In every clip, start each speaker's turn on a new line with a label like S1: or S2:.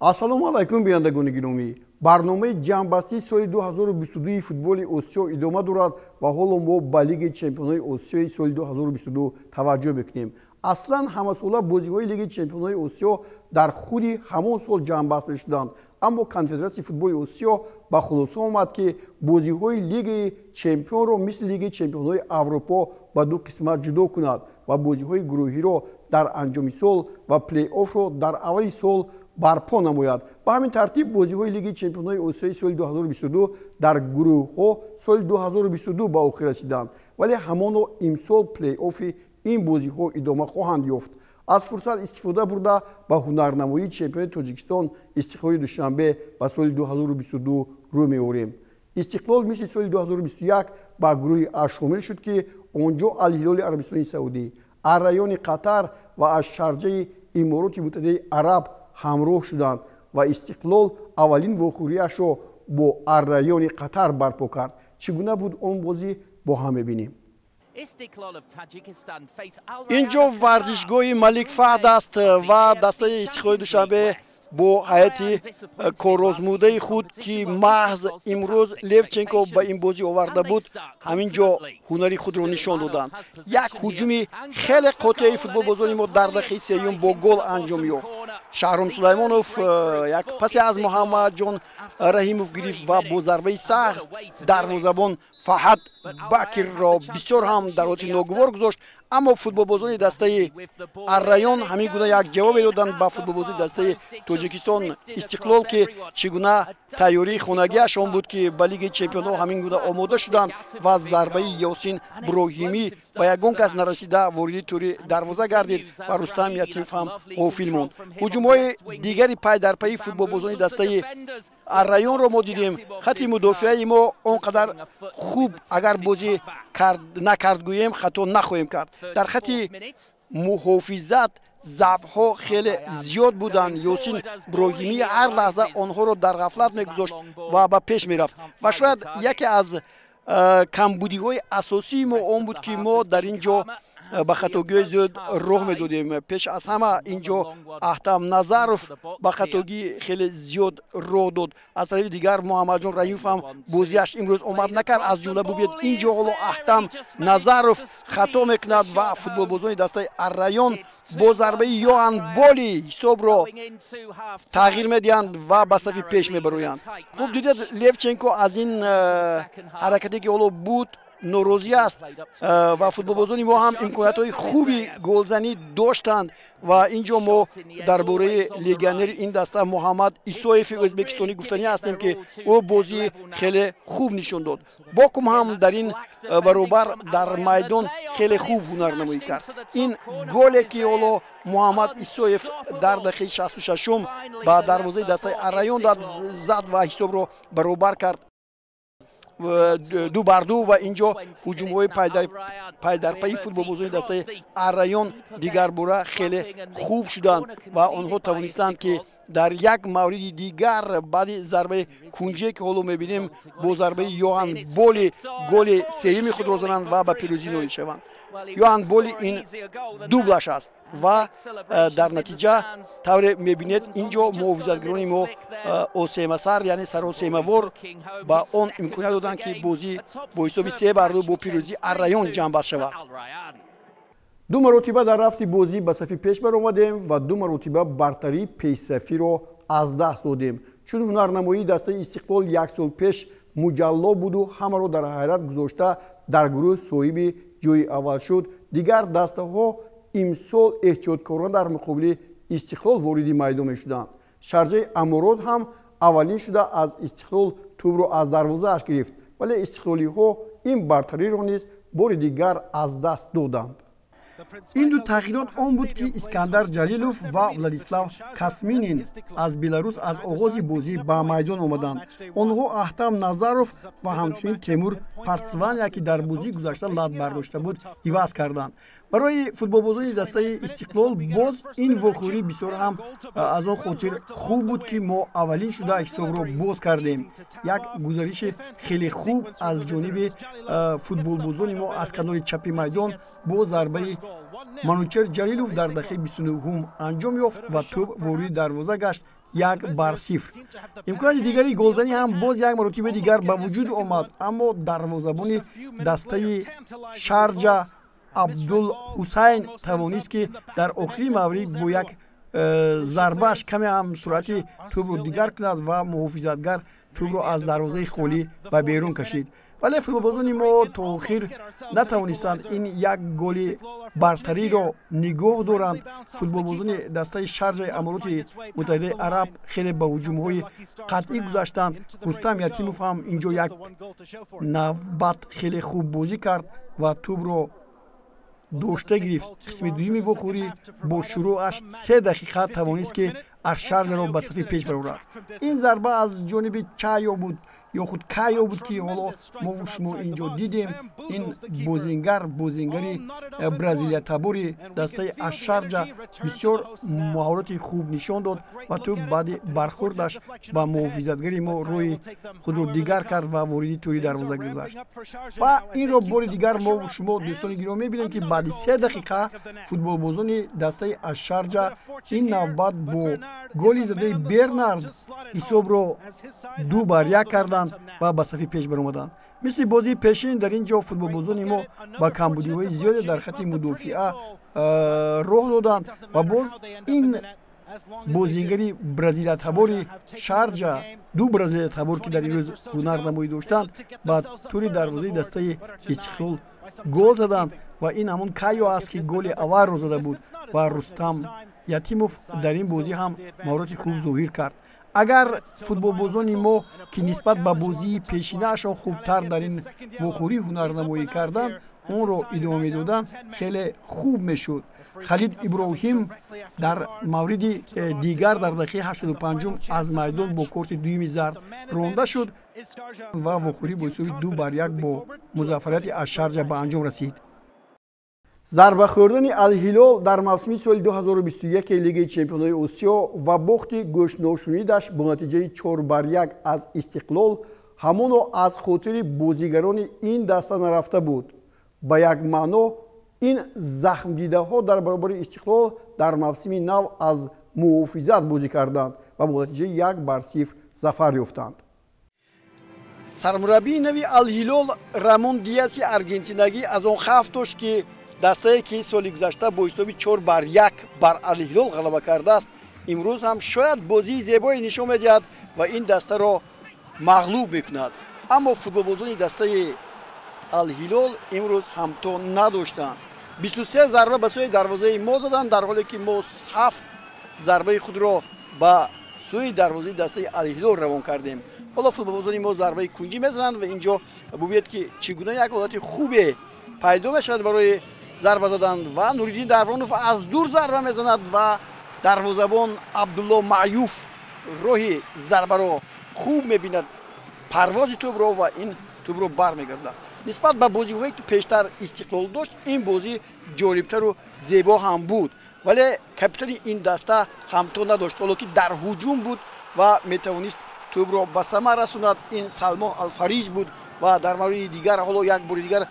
S1: Ассалому алайкум, бинандагони гиромӣ. Барномаи ҷамъбастии соли 2022 футболи Осиё идома дорад ва ҳоло мо ба Лигаи чемпионҳои Осиёи соли 2022 таваҷҷӯҳ мекунем. Аслан ҳамасола бозиҳои Лигаи чемпионҳои Осиё дар худи ҳамон сол ҷамъбаст мешуданд, аммо Конфедератсияи футболи Осиё ба хулоса омад, ки бозиҳои Лигаи чемпионро мисли Лигаи чемпионҳои Аврупо ба ду қисмат ҷудо кунад ва бозиҳои гурӯҳиро дар анҷоми сол ва плей-оффро дар аввали сол барпо намояд. Ба ҳамин тартиб бозиҳои Лигаи чемпионҳои Осиёи соли 2022 дар гурӯҳҳо соли 2022 ба охир расиданд, вале ҳамоно имсол плей-оффи ин бозиҳо идома хоҳанд ёфт. Аз фурсат истифода бурда, ба ҳунарнамоии чемпиони Тоҷикистон, Истиқлоли Душанбе, ба соли 2022 рӯ меорем. Истиқлол мисли соли 2021 ба гурӯҳи А шомил шуд, ки он ҷо Алҳилоли Арабистони Саудӣ, Аррайёни Қатар ва аз Шарҷаи Имороти Муттаҳидаи Араб ҳамроҳ шуданд ва Истиқлол аввалин вохӯриашро бо Аррайёни Қатар барпо кард. Чӣ гуна буд он бозӣ, бо ҳам мебинем. Ин ҷо варзишгоҳи Малик Фаҳд аст ва дастаи Истиқлоли Душанбе бо ҳайати корозмудаи худ, ки маҳз имрӯз Левченко ба ин бозӣ оварда буд, ҳамин ҷо ҳунари худро нишон доданд. Як ҳуҷуми хеле қотеи футболбозони мо дар дақиқаи сеюм бо гол анҷом ёфт. Шаҳром Сулаймонов як пасе аз Муҳаммадҷон Раҳимов гирифт ва бо зарбаи сахт дарвозабон Фаҳад Бакирро бисёр ҳам дар ҳолати ногувор гузошт, аммо футболбозони дастаи Аррайён ҳамин гуна як ҷавобе доданд ба футболбозони дастаи Тоҷикистон, Истиқлол, ки чӣ гуна тайёрии хонагиашон буд, ки ба Лигаи чемпионҳо ҳамин гуна омода шуданд ва зарбаи Ёсин Броҳимӣ ба ягон кас нарасида вориди тӯри дарвоза гардид ва Рустам Ятимов ҳам ғофил монд. Ҳуҷумҳои дигари пай дар пайи футболбозони дастаи Аррайёнро мо дидем. Хати мудофиаи мо он қадар хуб агар бозӣ накард гӯем, хато нахоҳем кард. Дар хати муҳофизат заъфҳо хеле зиёд буданд. Ёсин Броҳимӣ ҳар лаҳза онҳоро дар ғафлат мегузошт ва ба пеш мерафт ва шояд яке аз камбудиҳои асосии мо он буд, ки мо дар ин ҷо ба хатогиҳои зиёд роҳ медодем. Пеш аз ҳама ин ҷо Аҳтам Назаров ба хатогӣ хеле зиёд роҳ дод. Аз тарафи дигар Муҳаммадҷон Раҳимов ҳам бозиаш имрӯз омад накард. Аз ҷумла бубинед, ин ҷо ҳоло Аҳтам Назаров хато мекунад ва футболбозони дастаи Аррайён бо зарбаи Йоан Боли ҳисобро тағйир медиҳанд ва ба сафи пеш мебароянд. Хуб дидед, Левченко аз ин ҳаракате, ки ҳоло буд, норозӣ аст ва футболбозони мо ҳам имкониятҳои хуби голзанӣ доштанд ва ин ҷо мо дар бораи легионери ин даста Муҳаммад Исоеви ӯзбекистонӣ гуфтанӣ ҳастем, ки ӯ бозии хеле хуб нишон дод. Бокум ҳам дар ин баробар дар майдон хеле хуб ҳунарнамоӣ кард. Ин голе, ки ҳоло Муҳаммад Исоев дар дақиқаи 66-ум ба дарвозаи дастаи Аррайён зад ва ҳисобро баробар кард 2 бар 2 ва ин ҷо ҳуҷумҳои пайдарпайи футболбозони дастаи Аррайён дигарбора хеле хуб шуданд ва онҳо тавонистанд, ки дар як мавриди дигар баъди зарбаи кунҷе, ки ҳоло мебинем, бо зарбаи Йоҳан Боли голи сеюми худро зананд ва ба пирӯзӣ ноил шаванд. Йоҳан Боли ин дублаш аст ва дар натиҷа, тавре мебинед, ин ҷо муҳофизатгарони мо осемасар, яъне саросемавор, ба он имконият доданд, ки бозӣ бо ҳисоби 3 бар 2 бо пирӯзии Аррайён ҷамъбаст шавад. Ду маротиба дар рафти бозӣ ба сафи пеш баромадем ва ду маротиба бартарии пешсафиро аз даст додем. Чун ҳунарнамоии дастаи Истиқлол як сол пеш муҷалло буду ҳамаро дар ҳайрат гузошта, дар гурӯҳ соҳиби ҷои аввал шуд, дигар дастаҳо имсол эҳтиёткорона дар муқобили Истиқлол вориди майдон мешуданд. Шарҷаи Аморот ҳам аввалин шуда аз Истиқлол тӯбро аз дарвозааш гирифт, вале истиқлолиҳо ин бартариро низ бори дигар аз даст доданд. Ин ду тағйирот он буд, ки Искандар Ҷалилов ва Владислав Касминин аз Беларус аз оғози бозӣ ба майдон омаданд. Онҳо Аҳтам Назаров ва ҳамчунин Темур Партсвания, ки дар бозии гузашта лат бардошта буд, иваз карданд. Барои футболбозони дастаи Истиқлол боз ин вохӯрӣ бисёр ҳам аз он хотир хуб буд, ки мо аввалин шуда ҳисобро боз кардем. Як гузариши хеле хуб аз ҷониби футболбозони мо аз канори чапи майдон бо зарбаи Манучер Ҷалилов дар дақиқаи 29-ум анҷом ёфт ва тӯб вориди дарвоза гашт. 1-0. Имконоти дигари голзанӣ ҳам боз як маротиба дигар ба вуҷуд омад, аммо дарвозабони дастаи Шарҷа Абдул Ҳусайн тавонист, ки дар охири маврид бо як зарбааш каме ҳам суръати тӯбро дигар кунад ва муҳофизатгар тӯбро аз дарвозаи холӣ ба берун кашид. Вале футболбозони мо то охир натавонистанд ин як голи бартариро нигоҳ доранд. Футболбозони дастаи Шарҷаи Амороти Муттаҳидаи Араб хеле ба ҳуҷумҳои қатъӣ гузаштанд. Рустам Ятимов ҳам инҷо як навбат хеле хуб бозӣ кард ва тӯбро дошта гирифт. Қисми дуюми вохӯрӣ бо шурӯъаш 3 дақиқа тавонист, ки Ашшарҷаро ба сафи пеш барорад. Ин зарба аз ҷониби Чайо буд ё худ Кайо буд, ки ҳоло мо шумо инҷо дидем. Ин бозингар, бозингари бразилиятабори дастаи Ашшарҷа, бисёр маҳорати хуб нишон дод ва тӯб баъди бархӯрдаш ба муҳофизатгари мо роҳи худро дигар кард ва вориди тӯри дарвоза гузашт. Ва инро бори дигар мо шумо, дӯстони гиромӣ, мебинем, ки баъди 3 дақиқа футболбозони дастаи Ашшарҷа ин навбат бо голи задаи Бернард ҳисобро 2-1 карданд ва ба сафи пеш баромаданд. Мисли бозии пешин дар ин ҷо футболбозони мо ба камбудиҳои зиёде дар хатти мудофиа роҳ доданд ва боз ин бозингари бразилиятабори Шарҷа, ду бразилиятабор, ки дар ин рӯз ҳунарнамоӣ доштанд, ба тури дарвозаи дастаи Истиқлол гол заданд. Ва ин ҳамон Кайо аст, ки голи аввалро зада буд ва Рустам Ятимов дар ин бозӣ ҳам маҳорати хуб зоҳир кард. Агар футболбозони мо, ки нисбат ба бозии пешинаашон хубтар дар ин вохӯрӣ ҳунарнамоӣ карданд, онро идома медоданд, хеле хуб мешуд. Халид Иброҳим дар мавриди дигар дар дақиқаи 85 аз майдон бо корти дуюми зард ронда шуд ва вохӯрӣ бо ҳисоби 2-1 бо музаффарияти Ашшарҷа ба анҷом расид. Зарба хӯрдани Алҳилол дар мавсими соли 2021 Лигаи чемпионои Осиё ва бохти гӯшношунидаш бо натиҷаи 4-1 аз Истиқлол ҳамоно аз хотири бозигарони ин даста нарафта буд. Ба як маъно ин захмдидаҳо дар баробари Истиқлол дар мавсими нав аз муҳофизат бозӣ карданд ва бо натиҷаи 1-0 зафар ёфтанд. Сармураббии нави Алҳилол Рамон Диаси аргентинагӣ аз он хавф дошт, ки дастае, ки соли гузашта бо ҳисоби 4-1 бар Алҳилол ғалаба кардааст, имрӯз ҳам шояд бозии зебое нишон медиҳад ва ин дастаро мағлуб мекунад. Аммо футболбозони дастаи Алҳилол имрӯз ҳамто надоштанд. 23 зарба ба сӯи дарвозаи мо заданд, дар ҳоле ки мо 7 зарбаи худро ба сӯи дарвозаи дастаи Алҳилол равон кардем. Ҳоло футболбозони мо зарбаи кунҷӣ мезананд ва инҷо бубинед, ки чӣ гуна як ҳолати хубе пайдо мешавад барои зарба задан ва Нуриддин Дарвонов аз дур зарба мезанад ва дарвозабон Абдулло Маъюф роҳи зарбаро хуб мебинад, парвози тӯбро, ва ин тӯбро бармегардад. Нисбат ба бозиҳое, ки пештар Истиқлол дошт, ин бозӣ ҷолибтару зебо ҳам буд, вале капитани ин даста ҳамто надошт, ҳоло ки дар ҳуҷум буд ва метавонист тӯбро ба самар расонад. Ин Салмон Алфариҷ буд. Ва дар мавриди дигар ҳоло як бори дигар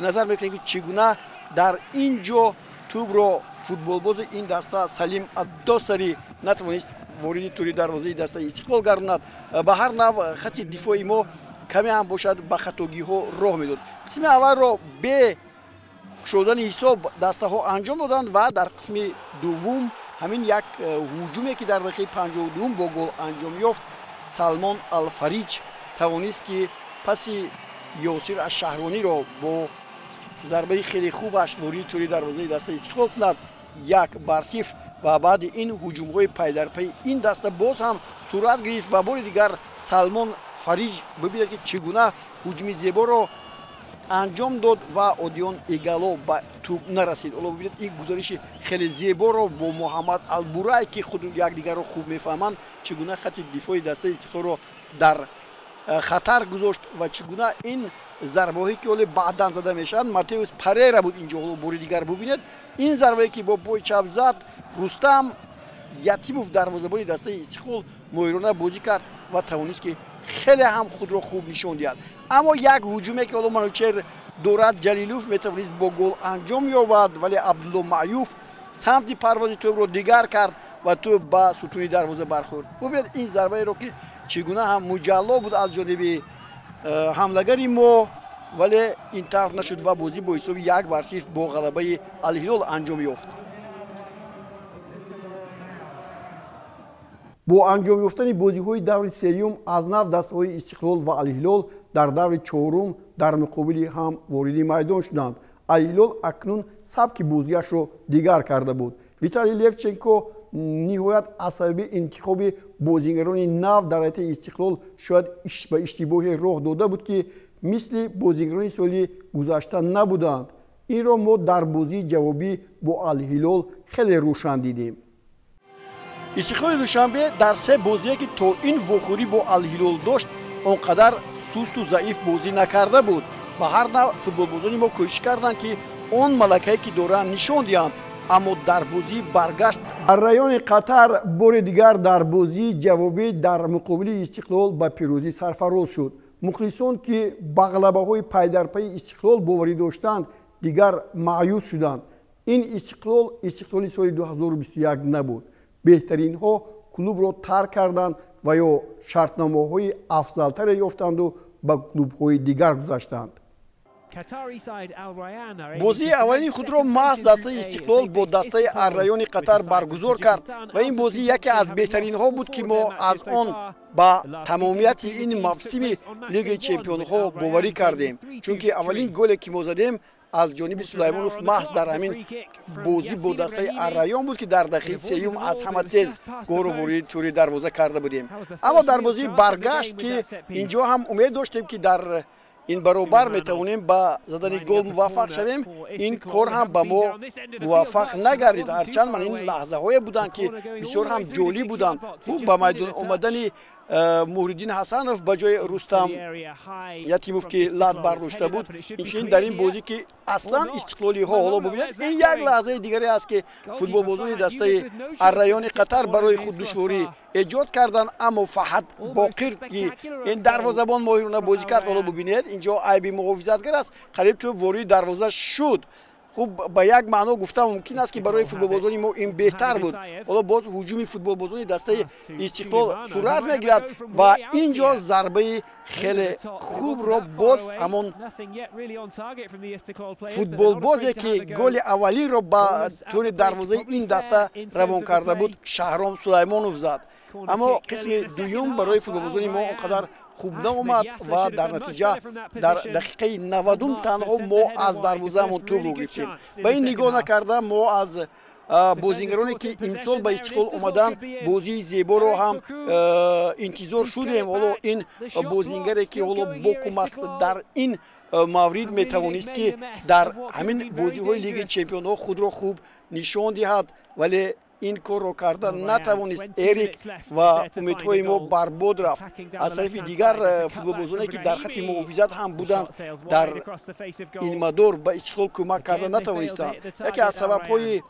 S1: назар мекунем, ки чӣ гуна дар ин ҷо тӯбро футболбози ин даста Салим Аддосари натавонист вориди тури дарвозаи дастаи Истиқлол гардонад. Ба ҳар нав хати дифои мо каме ҳам бошад ба хатогиҳо роҳ медод. Қисми аввалро бе кушодани ҳисоб дастаҳо анҷом доданд ва дар қисми дуввум ҳамин як ҳуҷуме, ки дар дақиқаи 52 бо гол анҷом ёфт, Салмон Алфариҷ тавонист, ки паси Ёсир Ашшаҳрониро бо зарбаи хеле хубаш вориди тури дарвозаи дастаи Истиқлол кунад, 1-0. Ва баъди ин ҳуҷумҳои пайдарпайи ин даста боз ҳам сурат гирифт ва бори дигар Салмон Фариҷ бибинед, ки чӣ гуна ҳуҷуми зеборо анҷом дод ва Одион Игало ба тӯб нарасид. Ҳоло бибинед ин гузариши хеле зеборо бо Муҳаммад Албурай, ки худ якдигарро хуб мефаҳманд, чӣ гуна хати дифои дастаи Истиқлолро дар хатар гузошт ва чӣ гуна ин зарбаҳое, ки ҳоле баъдан зада мешаванд, Матеус Парера буд инҷо. Ҳоло бори дигар бубинед ин зарбае, ки бо пои чап зад, Рустам Ятимов, дарвозабони дастаи Истиқлол, моҳирона бозӣ кард ва тавонист, ки хеле ҳам худро хуб нишон диҳад. Аммо як ҳуҷуме, ки ҳоло Манучер дорад, Ҷалилов метавонист бо гол анҷом ёбад, вале Абдулло Маъюф самти парвози тӯбро дигар кард ва тӯб ба сутуни дарвоза бархӯрд. Бубинед ин зарбаеро, ки чӣ гуна ҳам муҷалло буд аз ҷониби ҳамлагари мо, вале ин тавр нашуд ва бозӣ бо ҳисоби 1-0 бо ғалабаи Алҳилол анҷом ёфт. Бо анҷом ёфтани бозиҳои даври сеюм аз нав дастаҳои Истиқлол ва Алҳилол дар даври чорум дар муқобили ҳам вориди майдон шуданд. Алҳилол акнун сабки бозиашро дигар карда буд. Виталий Левченко ниҳоят аз сабаби интихоби бозигарони нав дар ҳайати Истиқлол шояд ба иштибоҳе роҳ дода буд, ки мисли бозигарони соли гузашта набуданд. Инро мо дар бозии ҷавобӣ бо Алҳилол хеле рӯшан дидем. Истиқлоли Душанбе дар се бозие, ки то ин вохӯрӣ бо Алҳилол дошт, он қадар сусту заиф бозӣ накарда буд. Ба ҳар нав футболбозони мо кӯшиш карданд, ки он малакае, ки доранд, нишон диҳанд, аммо дар бозии баргашт дар райони Қатар бори дигар дар бозии ҷавобӣ дар муқобили Истиқлол ба пирӯзӣ сарфароз шуд. Мухлисон, ки ба ғалабаҳои пайдарпайи Истиқлол боварӣ доштанд, дигар маъюс шуданд. Ин Истиқлол Истиқлоли соли 2021 набуд. Беҳтаринҳо клубро тарк карданд ва ё шартномаҳои афзалтаре ёфтанду ба клубҳои дигар гузаштанд. Бозии аввалини худро маҳз дастаи Истиқлол бо дастаи Аррайони Қатар баргузор кард ва ин бозӣ яке аз беҳтаринҳо буд, ки мо аз он ба тамомияти ин мавсими Лигаи чемпионҳо боварӣ кардем, чунки аввалин голе, ки мо задем, аз ҷониби Сулаймонов маҳз дар ҳамин бозӣ бо дастаи Аррайон буд, ки дар дақиқаи сеюм аз ҳама тез голро вориди тӯри дарвоза карда будем. Аммо дар бозии баргашт, ки инҷо ҳам умед доштем, ки дар ин баробар метавонем ба задани гол муваффақ шавем, ин кор ҳам ба мо муваффақ нагардид. Ҳарчанд ман ин лаҳзаҳое буданд, ки бисёр ҳам ҷолиб буданд. Хуб, ба майдон омадани Муҳриддин Ҳасанов ба ҷои Рустам Ятимов, ки лат бардошта буд, инчунин дар ин бозӣ, ки аслан истиқлолиҳо, ҳоло бубинед, ин як лаҳзаи дигаре аст, ки футболбозони дастаи Аррайони Қатар барои худ душворӣ эҷод карданд, аммо Фаҳад Боқир, ки ин дарвозабон моҳирона бозӣ кард. Ҳоло бубинед, инҷо айби муҳофизатгар аст, қариб тӯб вориди дарвоза шуд. Хуб, ба як маъно гуфта мумкин аст, ки барои футболбозони мо ин беҳтар буд. Ҳоло боз ҳуҷуми футболбозони дастаи Истиқлол сурат мегирад ва ин ҷо зарбаи хеле хубро боз ҳамон футболбозе, ки голи аввалинро ба тӯри дарвозаи ин даста равон карда буд, Шаҳром Сулаймонов зад. Аммо қисми дуюм барои футболбозони мо он қадар хуб наомад ва дар натиҷа дар дақиқаи 90 танҳо мо аз дарвозаамон тӯбро гирифтем. Ба ин нигоҳ накарда, мо аз бозигароне, ки имсол ба Истиқлол омаданд, бозии зеборо ҳам интизор шудем. Ҳоло ин бозингаре, ки ҳоло Бокум аст, дар ин маврид метавонист, ки дар ҳамин бозиҳои Лигаи чемпионҳо худро хуб нишон диҳад, вале ин корро карда натавонист Эрик ва умедҳои мо барбод рафт. Аз тарафи дигар, футболбозоне, ки дар хатти муҳофизат ҳам буданд, дар ин мадор ба Истиқлол кӯмак карда натавонистанд. Яке аз сабабҳои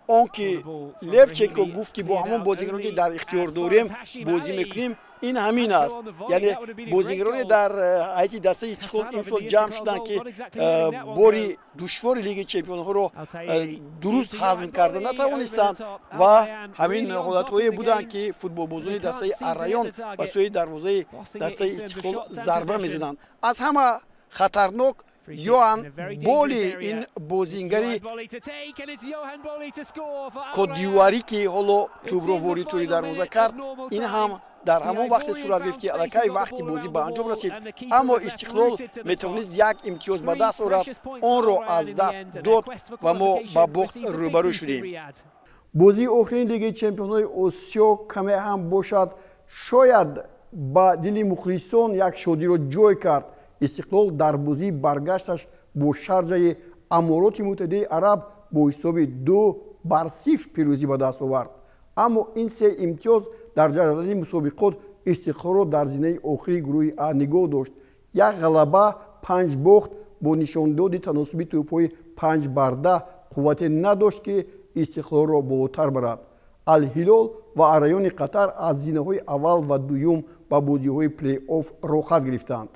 S1: он ки Левченко гуфт, ки бо ҳамон бозигароне, ки дар ихтиёр дорем, бозӣ мекунем, ин ҳамин аст. Яъне бозигароне дар ҳайати дастаи Истиқлол имсол ҷамъ шуданд, ки бори душвори Лигаи чемпионҳоро дуруст ҳазм карда натавонистанд ва ҳамин ҳолатҳое буданд, ки футболбозони дастаи Аррайон ба сӯи дарвозаи дастаи Истиқлол зарба мезаданд. Аз ҳама хатарнок Йоан Боли, ин бозингари Коддивуарӣ, ки ҳоло тӯбро ворид тӯри дарвоза кард, ин ҳам дар ҳамон вақте сурат гирифт, ки аллакай вақти бозӣ ба анҷом расид, аммо Истиқлол метавонист як имтиёз ба даст орад, онро аз даст дод ва мо ба бохт рӯбарӯ шудем. Бозии охирини Лигаи чемпионҳои Осиё каме ҳам бошад, шояд ба дили мухлисон як шодиро ҷой кард. Истиқлол дар бозии баргашташ бо Шарҷаи Амороти Муттаҳидаи Араб бо ҳисоби 2-0 пирӯзӣ ба даст овард. Аммо ин се имтиёз дар ҷараёни мусобиқот Истиқлолро дар зинаи охири гурӯҳи А нигоҳ дошт. Як ғалаба, 5 бохт бо нишондоди таносуби тӯбҳои 5-10 қуввате надошт, ки Истиқлолро болотар барад. Алҳилол ва Аррайони Қатар аз зинаҳои аввал ва дуюм ба бозиҳои плей-офф роҳхат гирифтанд.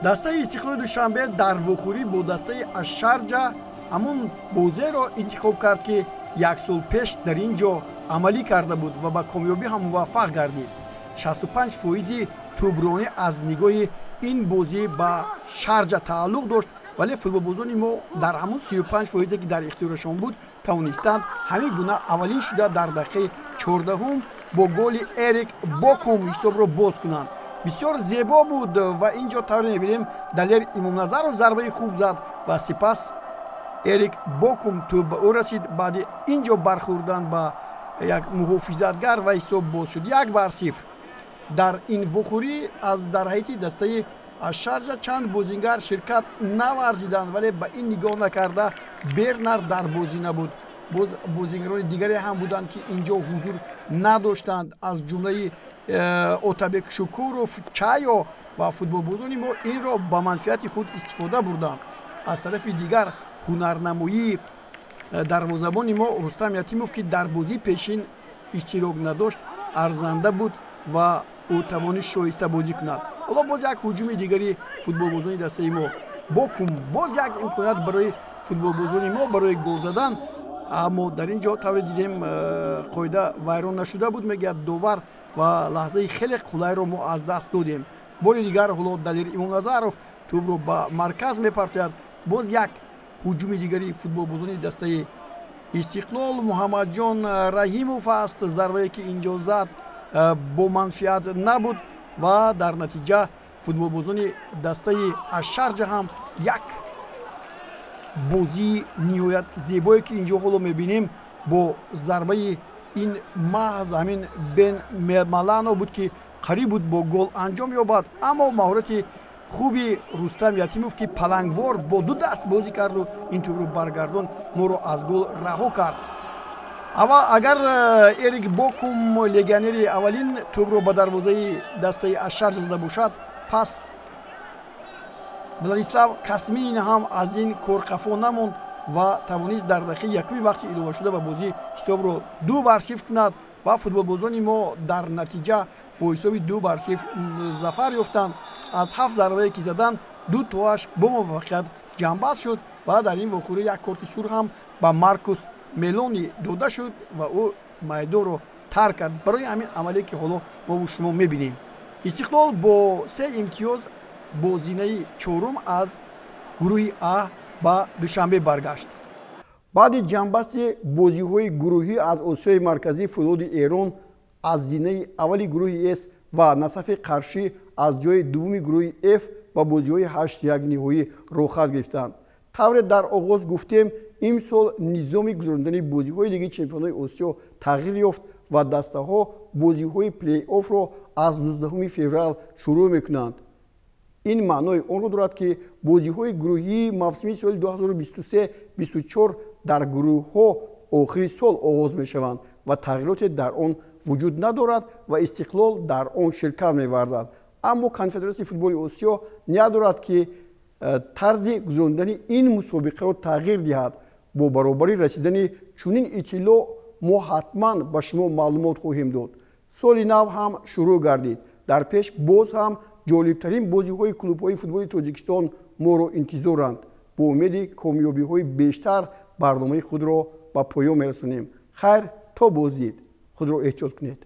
S1: Дастаи Истиқлоли Душанбе дар вохӯрӣ бо дастаи Ашшарҷа ҳамон бозиеро интихоб кард, ки Як сол пеш дар ин ҷо амалӣ карда буд ва ба комёбӣ ҳам муваффақ гардид. 65 фоизи тӯбронӣ аз нигоҳи ин бозӣ ба Шарҷа тааллуқ дошт, вале футболбозони мо дар ҳамон 35 фоизе, ки дар ихтиёрашон буд, тавонистанд ҳамин гуна аввалин шуда дар дақиқаи 14-ум бо голи Эрик Бокум ҳисобро боз кунанд. Бисёр зебо буд ва ин ҷо тавре мебинем, Далер Имомназаров зарбаи хуб зад ва сипас Эрик Бокум тӯб ба ӯ расид. Баъди ин ҷо бархӯрдан ба як муҳофизатгар ва ҳисоб боз шуд, 1-0. Дар ин вохӯрӣ аз дар ҳайати дастаи Шарҷа чанд бозингар ширкат наварзиданд, вале ба ин нигоҳ накарда, Бернард дар бозӣ набуд. Боз бозингарони дигаре ҳам буданд, ки ин ҷо ҳузур надоштанд, аз ҷумлаи Отабек Шукуров, Чайо, ва футболбозони мо инро ба манфиати худ истифода бурданд. Аз тарафи дигар, ҳунарнамоии дарвозабони мо Рустам Ятимов, ки дар бозии пешин иштирок надошт, арзанда буд ва ӯ тавонист шоиста бозӣ кунад. Ҳоло боз як ҳуҷуми дигари футболбозони дастаи мо. Бокум, боз як имконият барои футболбозони мо барои гол задан, аммо дар ин ҷо, тавре дидем, қоида вайрон нашуда буд, мегӯяд довар, ва лаҳзаи хеле қулайро мо аз даст додем. Бори дигар ҳоло Далер Имомназаров тӯбро ба марказ мепартояд. Боз як ҳуҷуми дигари футболбозони дастаи Истиқлол. Муҳаммадҷон Раҳимов аст. Зарбае, ки ин ҷо зад, бо манфиат набуд ва дар натиҷа футболбозони дастаи Ашшарҷа ҳам як бозии ниҳоят зебое, ки инҷо ҳоло мебинем, бо зарбаи ин маҳз ҳамин Бен Малано буд, ки қариб буд бо гол анҷом ёбад, аммо маҳорати хуби Рустам Ятимов, ки палангвор бо ду даст бозӣ карду ин тӯбро баргардон, моро аз гол раҳо кард. Аввал агар Эрик Бокум, легионери, аввалин тӯбро ба дарвозаи дастаи Ашшарҷа зада бошад, пас Владислав Касмин ҳам аз ин кор қафо намонд ва тавонист дар дақиқаи якуми вақти иловашуда ба бозӣ ҳисобро 2-0 кунад ва футболбозони мо дар натиҷа бо ҳисоби 2-0 зафар ёфтанд. Аз ҳафт зарбае, ки заданд, ду тоаш бо муваффақият ҷамъбаст шуд ва дар ин вохӯрӣ як корти сурх ҳам ба Маркус Мелони дода шуд ва ӯ майдонро тарк кард барои ҳамин амале, ки ҳоло мову шумо мебинем. Истиқлол бо се имтиёз бо зинаи чорум аз гурӯҳи А ба Душанбе баргашт. Баъди ҷамъбасти бозиҳои гурӯҳӣ аз Осиёи Марказӣ, Фӯлоди Эрон аз зинаи аввали гурӯҳи С ва Насафи Қаршӣ аз ҷои дуввуми гурӯҳи Ф ба бозиҳои ҳаштяк ниҳоӣ роҳхат гирифтанд. Тавре дар оғоз гуфтем, имсол низоми гузарондани бозиҳои Лигаи чемпионои Осиё тағйир ёфт ва дастаҳо бозиҳои плей-оффро аз 19 феврал шурӯъ мекунанд. Ин маънои онро дорад, ки бозиҳои гурӯҳии мавсими соли 2023-24 дар гурӯҳҳо охири сол оғоз мешаванд ва тағйироте дар он вуҷуд надорад ва Истиқлол дар он ширкат меварзад. Аммо Конфедератсияи футболи Осиё ният дорад, ки тарзи гузарондани ин мусобиқаро тағйир диҳад. Бо баробарӣ расидани чунин иттилоъ мо ҳатман ба шумо маълумот хоҳем дод. Соли нав ҳам шурӯъ гардид. Дар пеш боз ҳам ҷолибтарин бозиҳои клубҳои футболи Тоҷикистон моро интизоранд. Бо умеди комёбиҳои бештар барномаи худро ба поён мерасонем. Хайр, то боздид, худро эҳтиёт кунед.